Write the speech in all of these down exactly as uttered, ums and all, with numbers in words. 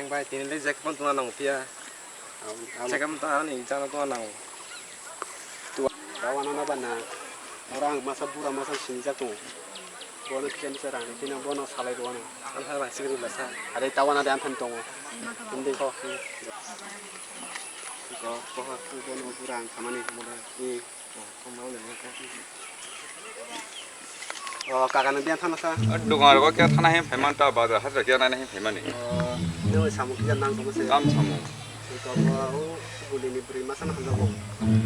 Bai, tini le jacket pon tuna nang pia. Jacket pon tuna ni jana tuna nang. Tu, tawa nana bana. Ora ang masa bura masa sinijak tongo. Bono kisa misa rang, kisa bono salai rwano. Ang ha rang sigri basa. Are tawa na de ang phan tongo. Hindi ko. Ko, ko ha, ko bono bura ang kamani moda. Ni. O, kaka nang biyan thana sa? Dukan rogo kya thana hem phaimani ta, bazar hatra kya nai hem phaimani. O, nang samung kisa nang tongma se. Kam samung. Ko bo, o, buli ni buri masa na hamjago.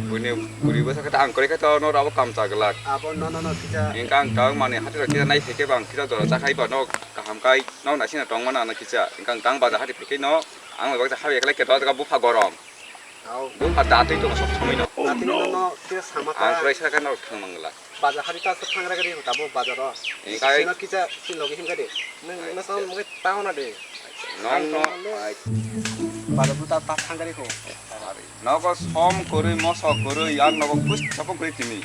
Buli ni buri basa kata ang kore kata no rabo kam chaglak. Abo no, no, no, kisa. Engka ang tang mani hatra kya nai pheke bang kisa dora chakhai ba no kaham kai no nasina tongmana no kisa. Engka ang tang bazar hatra pheke no ang bagsa habe ekle keta bupha gorom. Au. Bupha datwi tongo sob somoi no. Datwi no, no, kisa sama ta. Ang kwlai saka no thang mangla. Bazar hari ta sa thangra gari ta bo bazar o. Engkai. Sino kisa si logi him gari. Nang, nang sama mungkin tahu na de. Nong no. Bazar buta ta thangra ko. Nogo som kwrwi, moso kwrwi, yan nogo kus chapok kwrwi tini.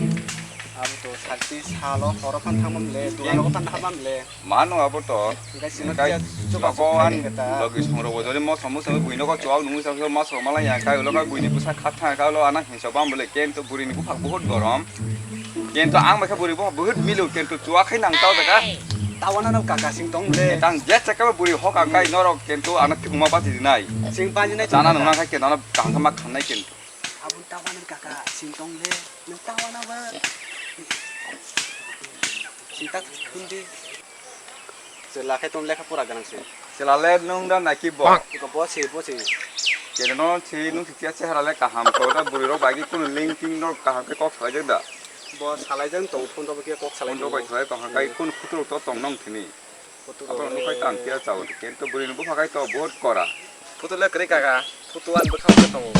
Abo to sarti salo horo phan thangma mle, dugan nogo phan thangma mle. Mano abo to. Engkai sino Engkai kisa chuba nogo chuba an kata. Logi songrok bo jori moso musa bui nogo chuak nungu sa so maso mala ya kai ulo kai bui ni busa khat thang kai ulo ana hinso bam bole kento buri ni buphak buhut gorom. Kento ang bai kha buri buphak buhut milu kento chuak khai nang tao daga. Tawana no kaka sing tong mle. Tang jet chaka buri hok ang kai norok kento ana thikuma bati dinai. Sing pani nai Chana tong nung kaka. Nang khai kento ana kaham kama khanai kento. Abun tawana kaka sing tong le. Nung tawana ba. Sing tak hindi. Chwla khe tong lekha pora ganang se. Chwla le nung da naki bo? Iko bo se, bo se. Kene no se nung se tiya chehara le kaham to da buri rok bai ki kunu link ting no kaham khe kok salai jak da. Bo salai jak tong phone rok khe kok salai Phone rok bai tong. Salai tong hai kai kunu photo rok to tong nong thini. Photo Apo rok no kai le. Tang tiya chao kento buri no bupha kai to bahut kora. Photo le kre kaka, photo an bwkha bwkha tongo.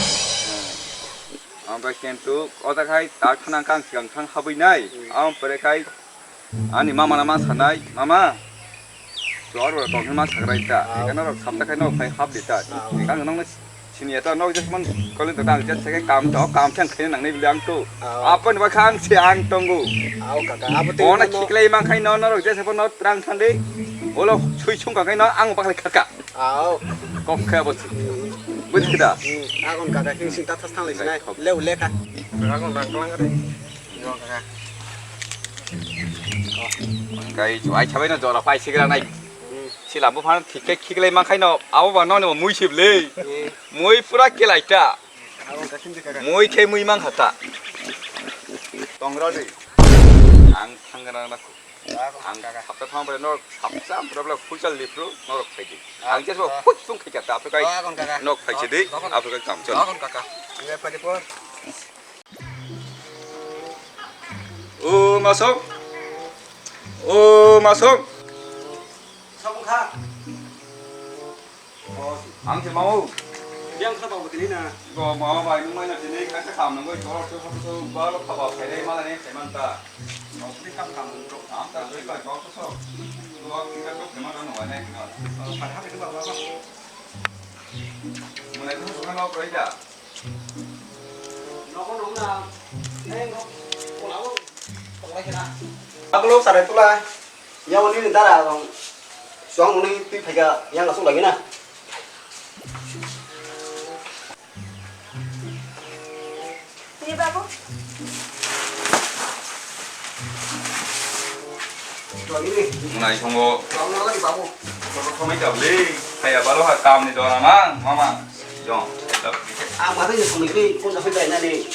Ampai kento o da khai ta khana kang sigang thang habui nai. Hmm. Am pore kai Ani mama na ma sanai, "Mama, chuwak rok tong ma sagrai ta, ekano rok sapta khai nok khai hap di ta." Ekano nong sini eta nok jes man kole ta ang jet seke kam to, kam thang khai nang ni bilang to. Apo ni ba khang se ang tongo. Au kaka, abo te Ona no khiklai mang khai no norok jes no trang thang de. Olo sui sung ka khai no ang bakle khaka. Au. Kok khai abo. Bujhi da. Hmm, agon kaka hing sing ta thas thang lai sinai. Leu lekha. Agon nang klang re. Kai chu ai chabai no jora pai sigra nai. Sila bo phan thik khe khiklai ma khai no abo ba no ni mui sib le. Mui pura kelai ta. Mui khe mui mang kha ta. Tongra de. Ang thangra na. Ang sapta thang bai no sapta pura pura full chal lipru no rok khai di. Ang jes bo put sung khai ta apre kai no khai di apre kai kam chal. O masuk. O masuk. Sabung kha. Ang se mau. Yang kha tau tini na. Go mau bai nung mai na tini ka ka kam nang bai to to to ba lo kha ba phe dai ma la ne se man ta. Mau ni kam kam to. Am ta doi ba to to. To ba ki ka to ke ma na no ne ki na. Pada ha ke ba ba. Mulai to so na lo ko ida. Ako lo sare tula. Yang ini dara dong. Suang ini pi pega yang langsung lagi na. Ini babu. Suang ini. Mulai songo. Suang lagi babu. Kok kok mai tabli. Kayak baru ha kam ni dona mang, mama. Jong. Ang mata ni song ni pun dah pun dah ni.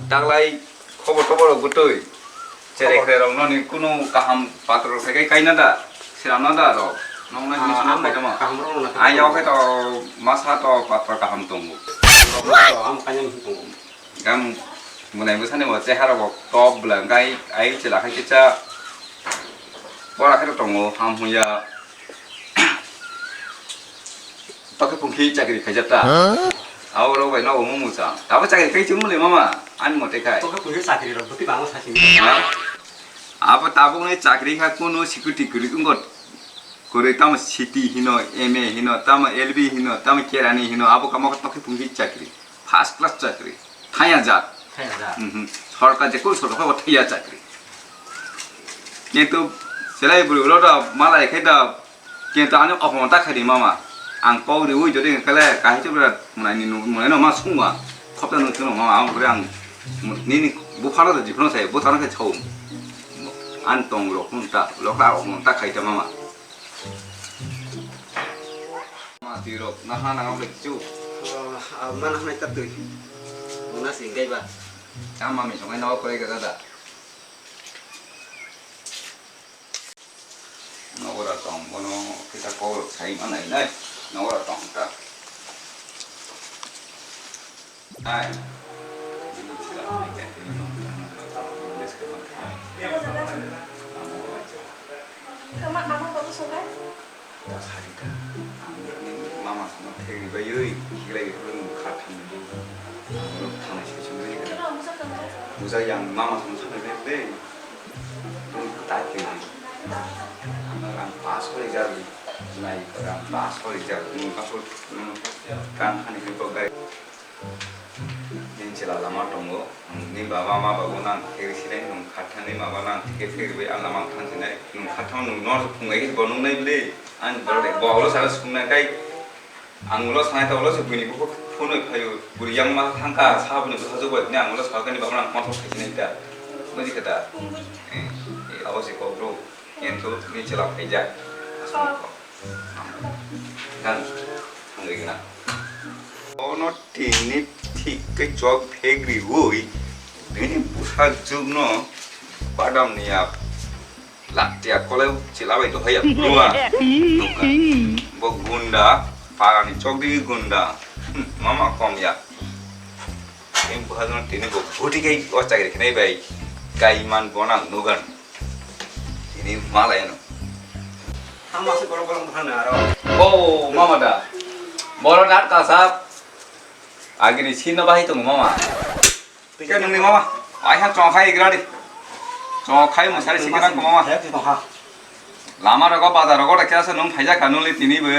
Taklai khobor tobor rok bwtwi. Cherekre rok noni kunu kaham patro rok sai kai kaina da. Siram na da rok. Nong na Ah, sini kaham tongma. Kaham rok na. Ai, oke to masa to patro kaham tongo. Kaham rok na to, ang kanya tongo. Gam munai bwsani bo chehara bo top bwla, hwnkhe ai chwla khai kisa bora khe tongo, ham huya. Tokhe pungkhi chakri khaijak ta. Huh? Abo rok bai nogo mumu cha. Abo chakri khai chumuli mama, ani mote khai. Tokhe pungkhi chakri rok bwtwi bangma sasi. Ha? Abo tabukni chakri kha kunu security kwrwi wngkha. Kwrwi tamo C T hino, M A hino, tamo L B hino, tamo kerani hino, abo kamo tokhe pungkhi chakri. First class chakri. Thaya jat. Thaya jat. Mhm. Sorkar je kunu sorkar bo thaya chakri. Kintu selai bwrwi ulo da malai khai da Kintu ani opomon ta khaidi mama. Ang kok riwi jodi kale kahai chubra mwnai ni mwnai no ma sungwa. Khopta no chuno mama ang kore ang nini buphano da jiphano sai buthano khe chau. An tong rok mun ta lokha opomon ta khaita mama. Ma tirok na ha na ngai chu. Mana hwnai ta twi. Muna sing dai ba. Ama mi songai no kore ga da. Nogora tong bono kita kok sai manai nai. Nogora tong ta. Ai. Kama ama babu sokai? Mama sama theri bayoi, hilai hulu khatham du. Thana session ni. Kira musa tangkai? Musa yang mama sama sama theri. Tun tak ke. Ang pas ko jar. Nai ko ang pas ko jar. Ni pas ko kan hani ko gai. Nini chwla lama tongo, nini baba ma babu nang theri sinai, nwng khathang ni maba nang theri theri bai ang lama thang sinai, nwng khathang nwng no phungai bo nung nai bwle, ang borok de bo ulo sara sung nai kai, ang ulo sanai ta ulo se buini kok phone bai phaio, buri yang ma thang ka sa buni bwsa jok bai, ang ulo sa kani baba nang phone thok thai sinai ta, buji kha da? Eh, eh, abo se kok bro, yang tu nini chwla phaijak, asal ko. Gan thangwi gwnang. Bono tini thik khe chok phegriwi bini bwsajwkno badamni ya latia kolai chwla bai dohai ya phuruwa. Bo gunda, pagani chok digi gunda. Mama kom ya. Tini bwsajwkno tini bo bhuti khai o chakri khnai bai kaiman bono ang nugan. Tini malai ano. Ang masuk borok borok bwkhano aro. Oh, mama da. Borok nat kasap. Agini sinno bahai tongo mama. Tike nungni mama. Ai ha chong khai igra di. Chong khai musari sikira ko mama. Lama rogo bazar rogo da kya sa nung phaija ka nuli tini bo.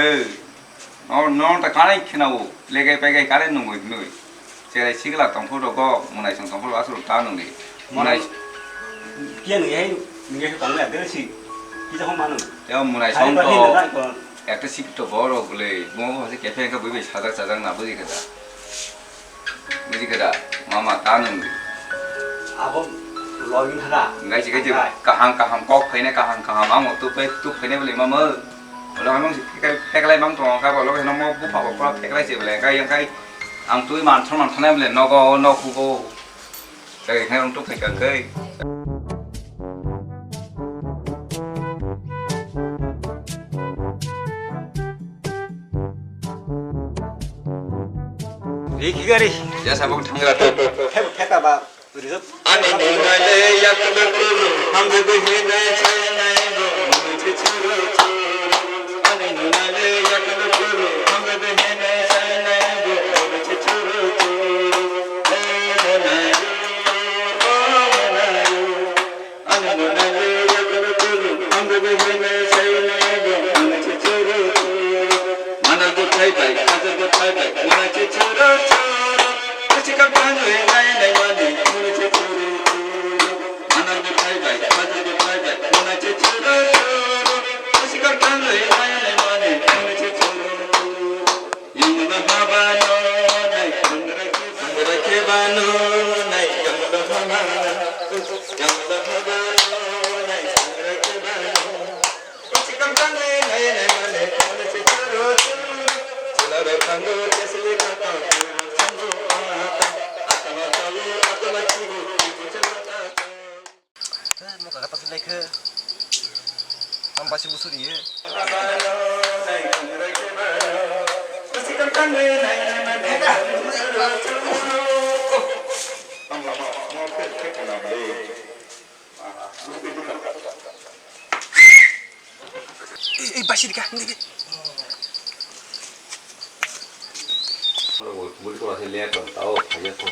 No, no ta kanai khina bo. Lege pege kare nungoi nui. Cherai sikla tongphuru rogo, munai song tongphuru aswk ta nungdi. Munai Kiya nungya hai, nungya hai tongya, dera si. Kisa hom manu. Teo munai song to. Ekta sip to boro bwle, mo mo se kefe ka bui bai sajak sajak na buji kata. Buji kata, mama ta nungdi. Abo login thaga. Ngai si kai kaham kaham kok phaine kaham kaham amo tu pe tu phaine bwle mama. Wala ano si phekai pheklai mang tong ka bolo no mo bupha bopha pheklai se bwle kai yang kai. Ang twi manthor manthanai bole nogo o nok hugo. Tei khe ang tuk thai kha khe. Rikhi gari. Ya sabok thangra to. Pheta ba. Ani nunale yakulu kulu, hamdu bihine chainai bo, munu chichuru churu. Ani nunale yakulu kulu, hamdu bihine chainai bo, munu chichuru churu. Eh, nunale, oh, nunale. Ani nunale yakulu kulu, hamdu bihine chainai bo, munu chichuru churu. Mana guthai bai, kaja guthai bai, munu chichuru churu. Kuchikam tangwi nai nai mani, munu chichuru churu. Mana guthai bai, kaja guthai bai, munu chichuru churu. Kuchikam tangwi nai nai mani, munu chichuru churu. Yang mana habano nai, yang mana kebano nai, yang mana habano, yang mana habano nai, yang mana kebano. Ei, ei, basirka, hindi, hindi. Buli ko ase le ko tao khaya ko.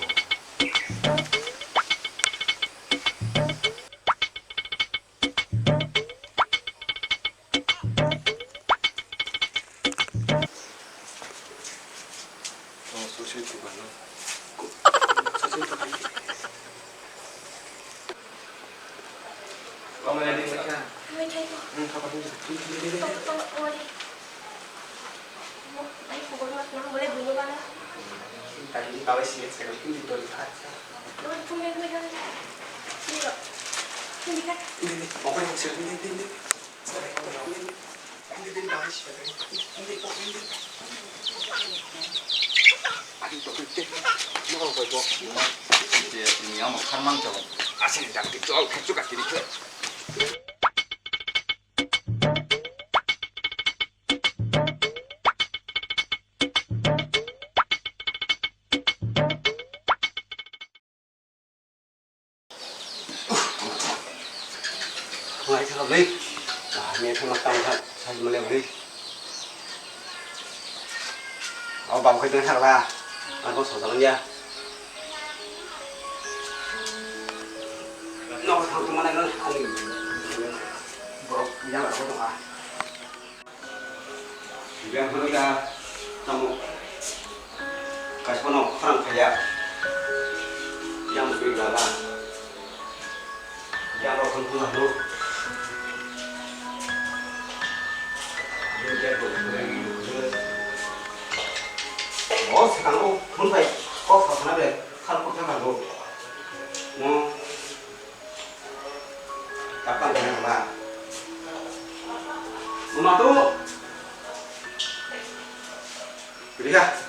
Ngai thang bwlwi. Ah, me thang tang kha, sai male bwlwi. Abo bam khai dang thang la. Ang ko sojalang ya. No thang tu mana nang ani. Borok yang ko tong a. Biyang hwnwi da tamo kaisa phano khorang phaiya. Yang twi gala. Yang rok hwn phano hwno. Yang rok hwn phano hwno. O swkang o phone bai kok sa sana ble khal kok thang nango. Mo Kapan kena kena. Mama tu. Riha.